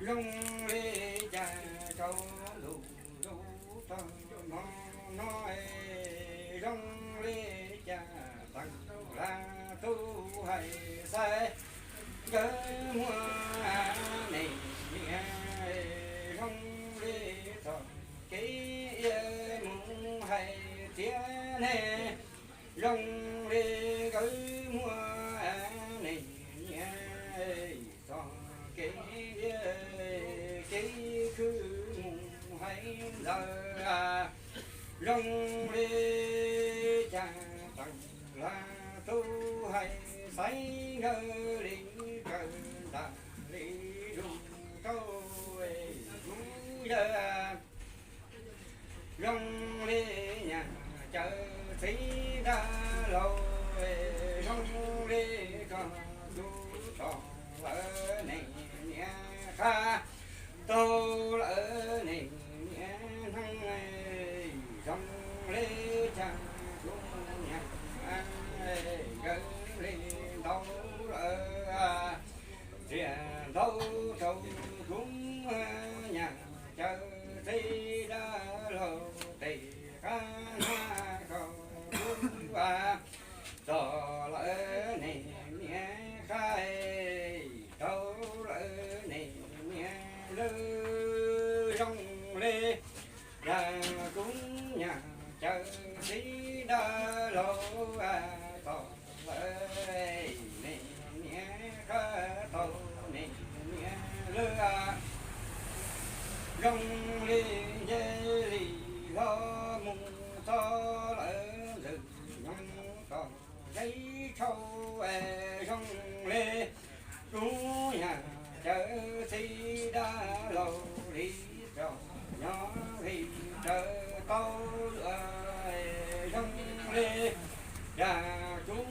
Zoo li cas tsaus ntuj lub tog hmo no, zoo li cas tag la tub hais xaiv nkawd muaj neej niam, zoo li txoj kev mus hais tias nej, zoo li nkawd muaj neej niam, txoj kev kev khwv mus hais ntawd, zoo li cas tag la tub hais xaiv nkawd li raws ntaj li zus rau lub yawg. Zoo li nyaj cawv txiv dab laug, zoo li koj tub tod lawm nej niam qab, tau lawm nej niam neeb, zoo li cas tub nyaj nkawd li ntau lawm, txiaj ntau rau tub nyaj cawv txiv dab laug tej qab hnab koj tub tod lawm nej niam qab, tau lawm nej niam lwj, zoo li yam tub nyaj cawv txiv dab laug tod lawm nej niam qab, tau nej niam lwj, zoo li nce li hlo mus txog lawm ntxwg nyoog tom zeb tshauj, zoo li tub nyaj cawv txiv dab laug li txom nyog li raws tau yuav, zoo li yam tub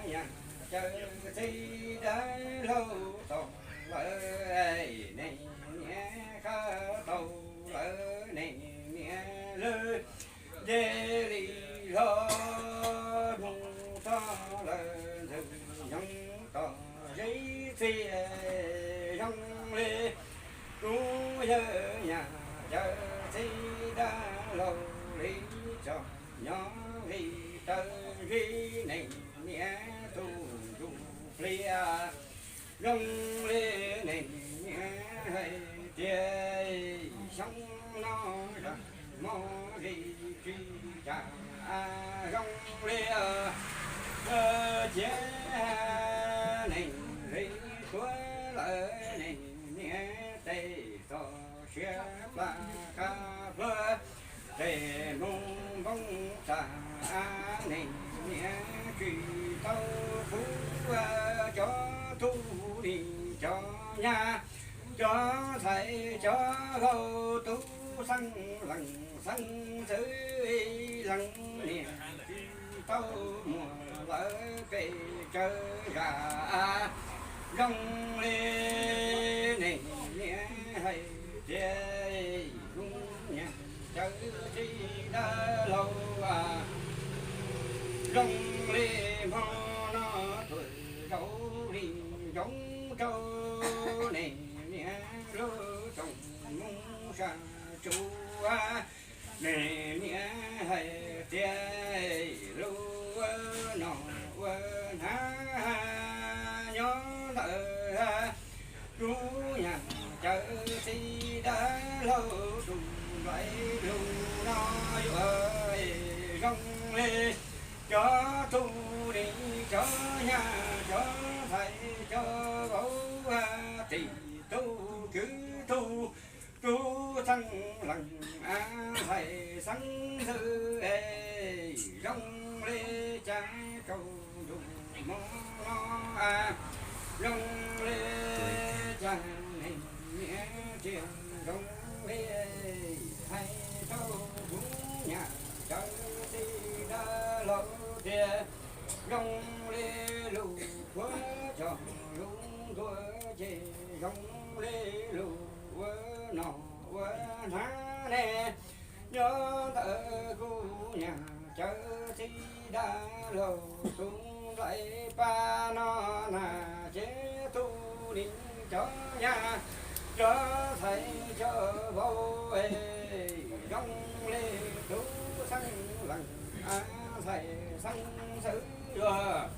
nyaj cawv txiv dab laug tod lawm nej niam qab, tau lawm nej niam lwj, nce li hlo mus txog lawm ntxwg nyoog tom zeb txiaj, zoo li tub yawg nyaj cawv txiv dab laug li txom nyog li raws ntsib nej niam tus ntsuj plig, zoo li nej niam hais tias xyoo no zam hmo li tsis cas, zoo li cia neeg li tuag lawm nej niam tej txoj sia plas qab pluag, tej mus npoo tag nej niam tsis tau pub cov tub ni cov nyab, cov ntxhais cov vauv, tub xeeb leej xeeb ntxwv leej niam tsis tau muaj lawv pes tsawg zam, zoo li nej niam hais tias tub nyaj cawv txiv dab laug, zoo li hmo no tuaj zaum li ntsoov rau nej niam lub tsoom moo sab tsuas, nej niam hais tias lub ua nom ua hnav nyob ntawm tub nyaj cawv txiv dab laug tus nplaim lus no yuav zoo li cov tub ni cov nyab cov ntxhais cov vauv, tij tub kwv tub, tub xeeb leej ntxhais xeeb ntxwv, zoo li cas tsaus ntuj hmo no, zoo li cas neeg niam tiag, zoo li hais rau tub nyaj cawv txiv dab laug tias zoo li lub qhuav cog lub ntuag ces zoo li lub ua nom ua hnav ne, nyob ntawm kuv nyaj cawv txiv dab laug tus nplaim pab no na, ces tub ni cov nyab cov ntxhais cov vauv, zoo li tub xeeb leej, ntxhais xeeb ntxwv yuav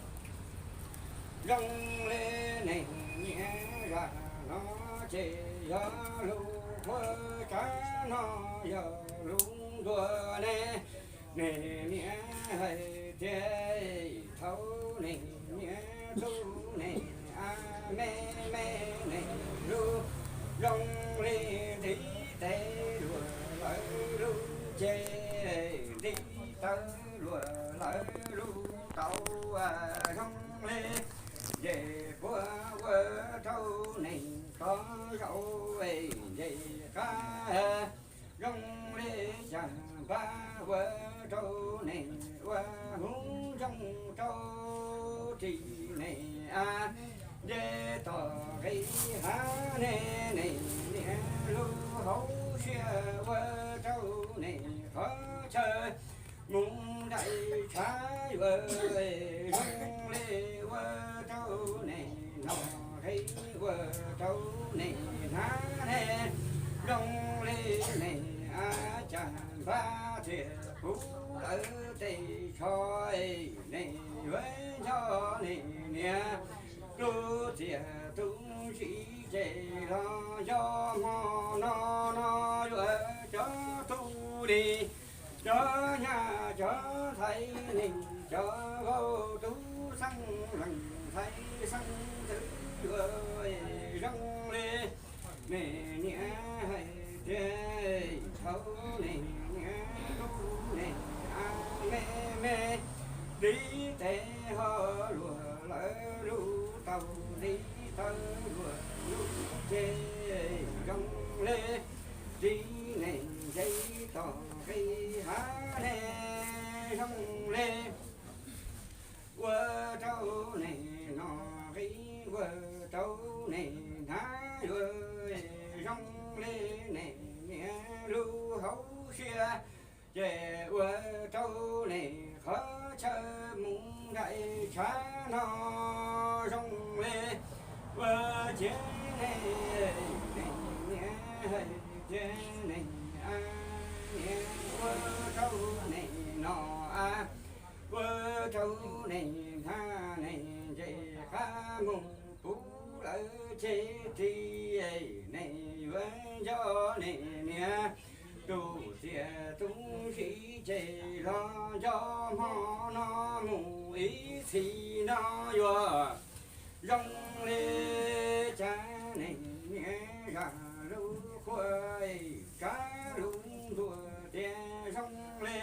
zoo li neeg niam zaj no ces yog lub qhua, tsav no yog lub ntuag ne. Neeg niam hais tias thaum neeg niam tub neeg a, me me neeg lub zoo li ntiv tes luag lawv lub ceg, ntiv taw luag lawv lub tau zoo li ncej puab ua rau neeg toj zaum, ncej qab zoo li cas npab ua rau neeg ua hub ntsoog rau ris neeg a, nce tom qis hav ne. Neeg niam lub hauv siab ua rau neeg qhov chaw mus nraim tshav yuav zoo li ua rau neeg no, hais ua rau neeg hnav ne, zoo li neeg a, cas npab thiaj puv lawv tej tsho. Neeg yuav nco neeg niam lub txiaj tub ntsim ces los nco hmo no no yuav cov tub li, cov nyab cov ntxhais neeg cov vauv, tub xeeb leej ntxhais xeeb ntxwv yuav zoo li neeg niam hais tias thaum neeg niam tub neeg a, me me ntiv tes ho luag lawv lub tau, ntiv taw luag lub ceg, zoo li ris neeg nce tom qis hav ne, zoo li ua rau neeg no, hais ua rau neeg hnav yuav zoo li neeg niam lub hauv siab, ces ua rau neeg qhov chaw mus nraim tshav no zoo li ua ciav neeg. Neeg niam hais tias neeg a, niam ua rau neeg no a, ua rau neeg hnav neeg nce qab mus puv lawv ceg ris, neeg yuav nco neeg niam lub txiaj tub ntsim ces los nco hmo no mus ib txhis no yuav zoo li cas. Neeg niam zaj lub qhua, tsav lub ntuag tias zoo li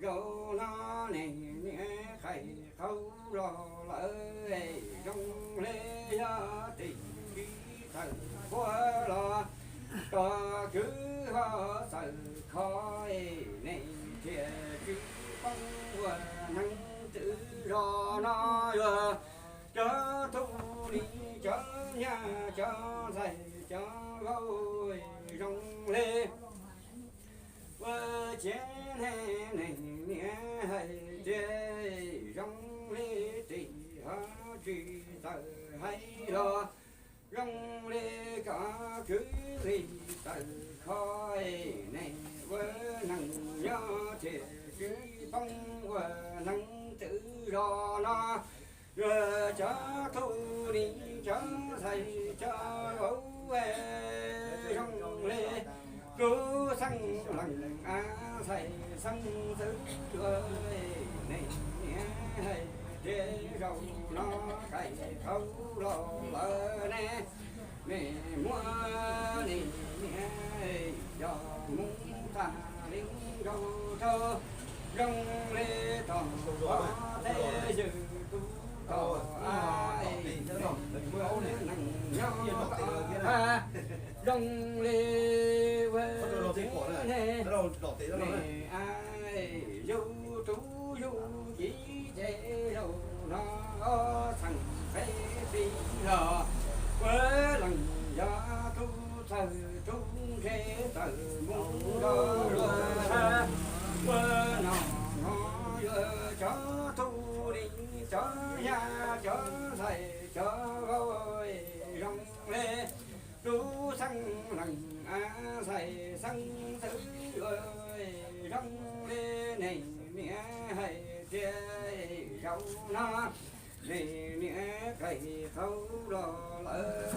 zaum no. Neeg niam qais qau los lawm, zoo li yog tim tsis tawm qhua los, tog kwv ho txawm kho, neeg thiaj tsis poob ua neeg twm zos no yuav cov tub li, cov nyab cov ntxhais cov vauv, zoo li ua ciav neeg. Neeg niam hais tias zoo li tim ho tsis tawm hais los, zoo li cov kwv tsis tawm kho, neeg ua neeg nyob thiaj tsis poob ua neeg twm zos no yuav cov tub li, cov ntxhais cov vauv, zoo li tub xeeb leej a, ntxhais xeeb ntxwv yuav. Neeg niam hais tias zaum no qais qau los lawm ne, nej muab neeg niam coj mus tag li nkaus rau, zoo li tog tej ywg tub tog a, neeg nyob zoo li ua txiv ne, nej a, yus tub yus kiv ces zaum no txheej peb pib los, ua leej yog tub txawg tub ntse tawm mus nrog luag, ua no no yuav cov tub li, cov nyab cov ntxhais cov vauv, zoo li tub ntxhais xeeb ntxwv yuav zoo li nej niam hais tias zaum no nej niam qais qaug los lawm,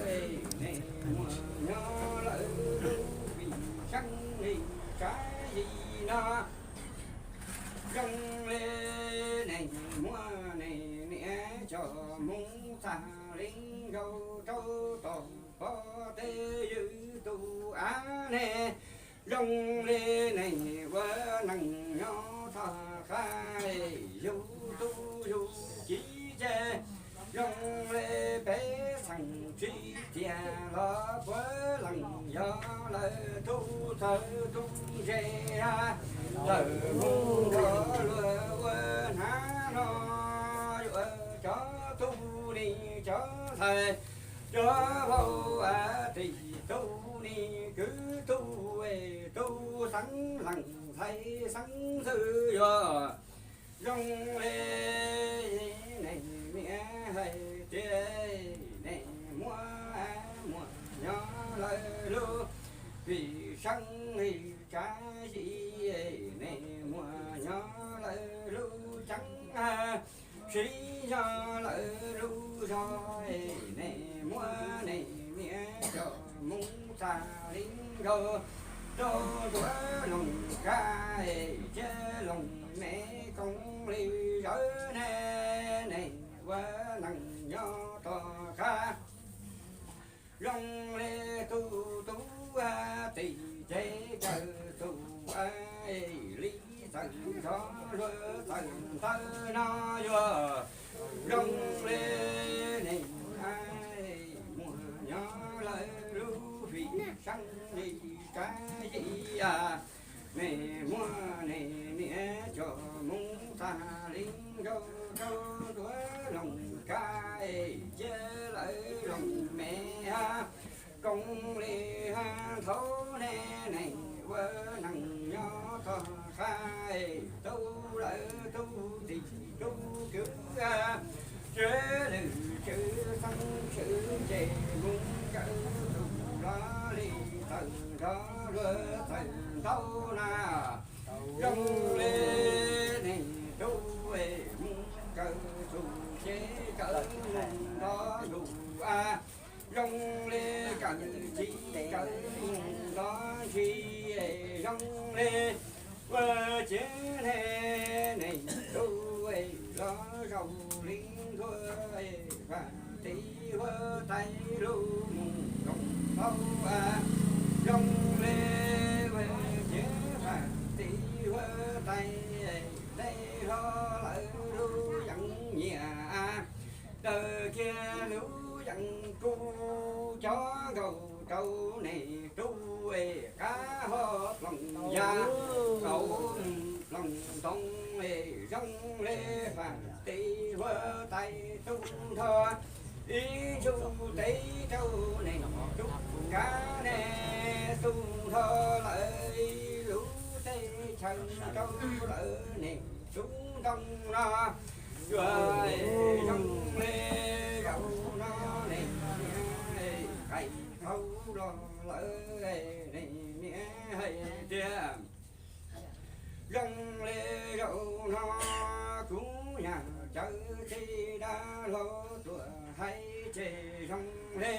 nej muaj nyob lawm lub vij seeb li tsav yim no. Zoo li nej muab nej niam coj mus txag li nkaus rau tom pob teb ywj tus av ne. Zoo li nej ua neej nyob toj qab yug tub yug kiv ces zoo li peb xeem tsis tiag los puav leej yog lawv tub txawg tub ntse, lawv mus nrog luag ua hnav no, yuav cov tub ni cov ntxhais, cov vauv tij tub ni kwv tub, tub xeeb leej ntxhais xeeb ntxwv yuav zoo li nej niam hais tias nej muaj muaj nyob lawm lub vij seeb li tsav yim, nej muaj nyob lawm lub ceeb, siv nyob lawm lub zog, nej muab nej niam coj mus txag li nkaus rau ntxuav loog kab, cia loog me koom li zawv ne, nej ua neej nyob toj qab. Zoo li tus tub tij ces kawg tus li txawm nrog luag txawm ntawd no yuav zoo li nej muaj nyob lawm lub vij seeb li tsav yim, nej muab nej niam coj mus txag li nkaus rau ntxuav loog kab, cia lawv loog me koom li thaum nej, nej ua neej nyob toj qab, tub lawm tub tij tub kwv, tswv lwm tswv xeeb tswv ces mus nkawd tus los li txawm nrog luag txawm ntau na. Zoo li nej tub mus nkawd tus ces nkawd mus nrog lus a, zoo li nkawd ci nkawd mus nrog ntsis, zoo li ua ciav ne, nej tub los zaum li ntuag, faj tij huab tais lub mus koom tau a, zoo li ua ciav faj tij huab tais dej hlo lawm lub yeeb nyiam, daws kiag lub yeeb kub cov nkaus rau nej tub, qab ho ploog yas, kaum ploog ntoo, zoo li faj tij huab tais tu nrho ib ntsuj teb rau nej tub kav ne, tu nrho lawm ib lub teb chaws rau lawm nej tub ntoo no. Yuav zoo li zaum no nej niam qais qaug los lawm, nej niam hais tias zoo li zaum no kuv nyab cawv txij dab laug tuaj hais ces zoo li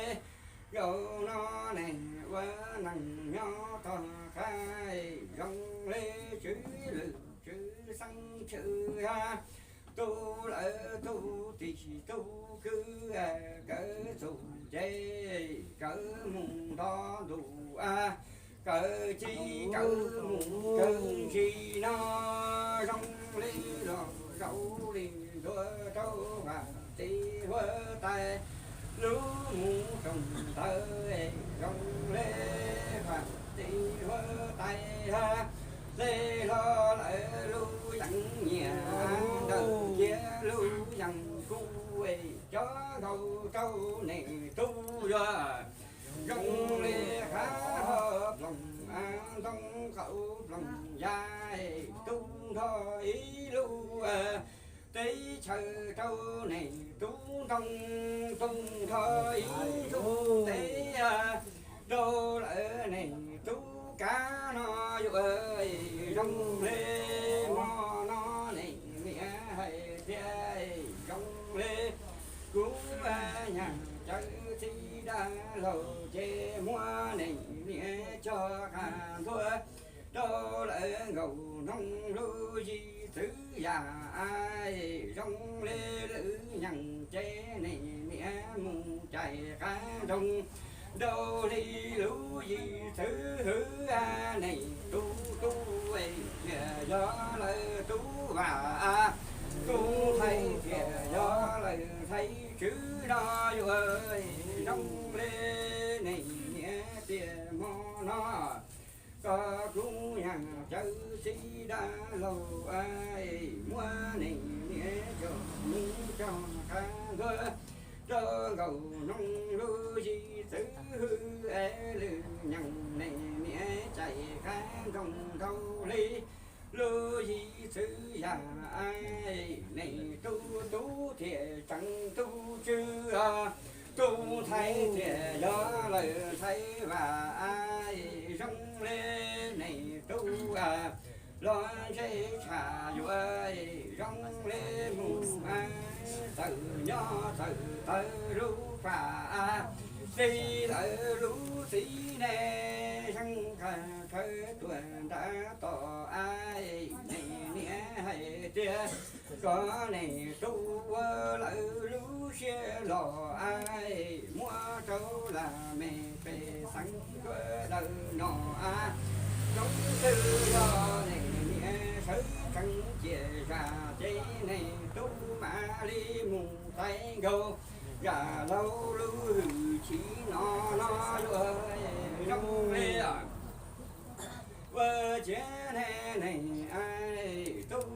zaum no nej ua neej nyob toj qab, zoo li tswv lwm tswv xeeb tswv ha, tu lawm tu tij tu kwv, kawg txuj ces kawg mus nto ntuj a, kawg ci kawg mus kawg ntsis no, zoo li los zaum li ntuag rau faj tij huab tais lub mus koom ntawd, zoo li faj tij huab tais ha, dej hlo lawm lub yeeb nyiam, daws kiag lub yeeb kub cov nkaus rau nej tub yuav zoo li qab ho ploog ntoo, kaum ploog yas, tu nrho ib lub teb chaws rau nej tub ntoo, tu nrho ib ntsuj teb rau lawm nej tub Muab neeg niam coj qab ntuag rau lawv nkaus noog lub yim txwv yam. Zoo li lwm nyeem ces neeg niam mus cais qab nroog rau li lub yim txwv hwv. Neeg tub tub thiaj yog lawv tub vam, tub ntxhais thiaj yog lawv ntxhais tswv no yuav zoo li neeg niam tias hmo no koj kuj yog cawv txiv dab laug, muab neeg niam coj mus cog qab ntuag rau nkaus noog lub yim txwv hwv. Lwm nyeem neeg niam cais qab nroog rau li lub yim txwv yam. Neeg tub tub thiaj tseem tub tswv, tub ntxhais thiaj yog lawv ntxhais vam. Zoo li neeg tub los ntshe tshaj yuav zoo li mus, txawm nyob txawm tawv lub pas txij lawv lub txiv ne, zeeg qab tshawb tuaj nram toj. Neeg niam hais tias kom neeg tub ua lawv lub siab los, muab rau lam mej pej xeem sawv daws noj. Zoo twg los neeg niam sawv tsees ciaj zam ces neeg tub mam li mus txais nkaus zam laug lub hwj chim no no yuav zoo li ua ciav ne neeg tub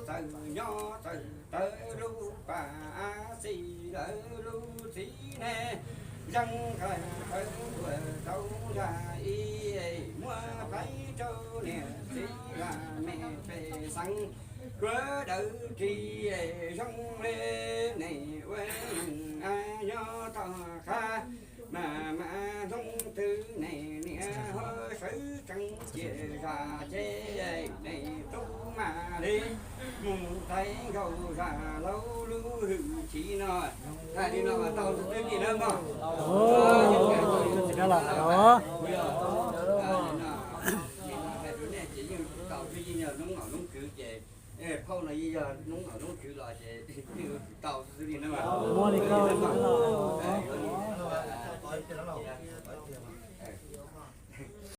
txawm nyob txawm tawv lub pas txij lawv lub txiv ne, zeeg qab tshawb tuaj rau nram ib, muab faib rau niam txiv lam mej pej xeem sawv daws ris. Zoo li neeg ua neeg nyob toj qab, mas mas zoo twg neeg niam ho sawv tsees ciaj zam ces neeg tub mam li mus txais nkaus zam laug lub hwj chim no. Hais li no mas tau xwb twb li na mog. Txiv dab laug, hais rau nej ces yeej tau xwb, yeej yog noob nom noob tswv ces phauj no yeej yog noob nom noob tswv los ces yeej tau xwb li na. Muab li koj